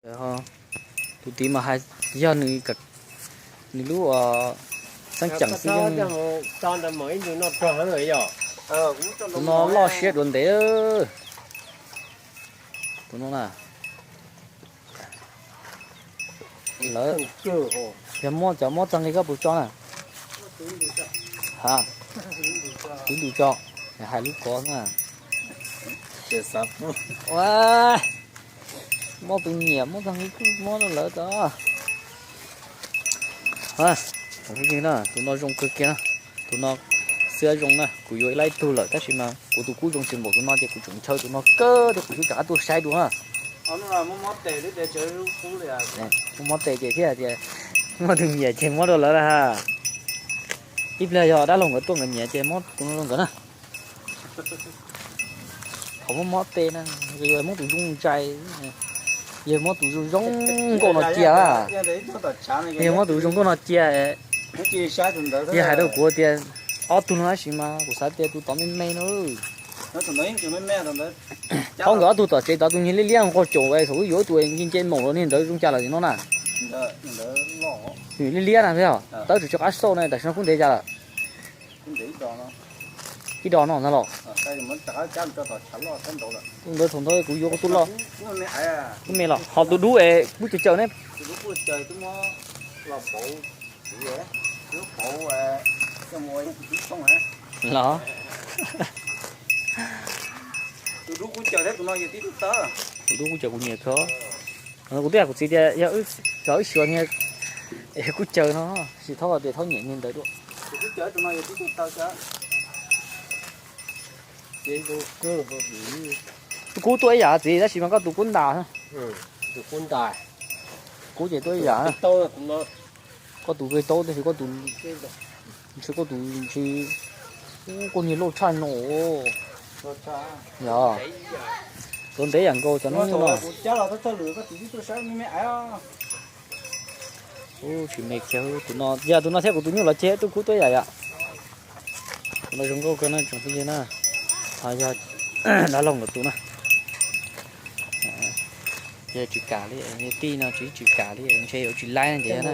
Tus tid mas hais yog nws, nws lub xeeb ceem xwb. Tus no loj siab dua ntev. Tus no na, lawv yog muab cov mob txog nqi koj puas tso na? Ha, twv ntus tso, hais lub kov na. Ua, mob tus nyiam, mob txog nqi koj mob rau lawv tso. Tus no zoo kawg kiag na, tus no xwb zoo na, kuv yuav ib lab ib tug lawm tab sis mas kuv tus kub zoo tsis npaum tus no ces kuv tseem ntshaw tus no kawg thiab kuv twb rov qab tuaj saib dua na. Muab mob tes ces thiaj tias muab tus nyiam ces mob rau lawv na ha. Ib pliag yog dab laug nkawd tuaj nkawd nyiam ces mob tus no rau nkawd na. Thaum muab mob tes na, yog muab tus zoo ntsais, yog muab tus zoo zoo nkauj no cia, yog muab tus zoo nkauj no cia, yog hais rau kuv tias ob tug no tab sis mas kuv xav tias tus tod me me no. Thaum nkawd ob tug tom tsev tod tus niag liab liab nqog caum thaum wb yuav tus nce nce maum los niag ntawd zoo cas lawm no na. Liab liab na, tawb tsis tso qab xauj na, tam sim no kub ntev cas lawm? Ib dos no ntag los? Ntawd thaum ntawd kuv yuav kuv tus loj, kub me los ho tus dub es kub caws caws ne. Los, tus dub kub caws kuv nyiam kawg. Kuv twb hais kuv txiv tias yog wb xyuas niag kub caws no, tsis txhob tias txhob nyiam niag ntawd dua. Tus kub tuaj ib yam txiv tab sis mas koj tus kub ntas. Kub ces tuaj ib yam. Koj tus qig taub tab sis koj tus, ntshe koj tus ntshe, koj niag loj tshaj no. Yog, tuav ntev yam nkaus cov no no. Tsis me kiag tus no, yog tus no thiab kuv tus nyuj los ces twb kub tuaj ib yam yom. Tus no zoo nkauj kawg no tsoom phooj ywg na. Ho yog dab laug nkawd tus na. Yog tsis kam li, tij no tsis, tsis kam li, ntshe yuav tsis laib no ces na.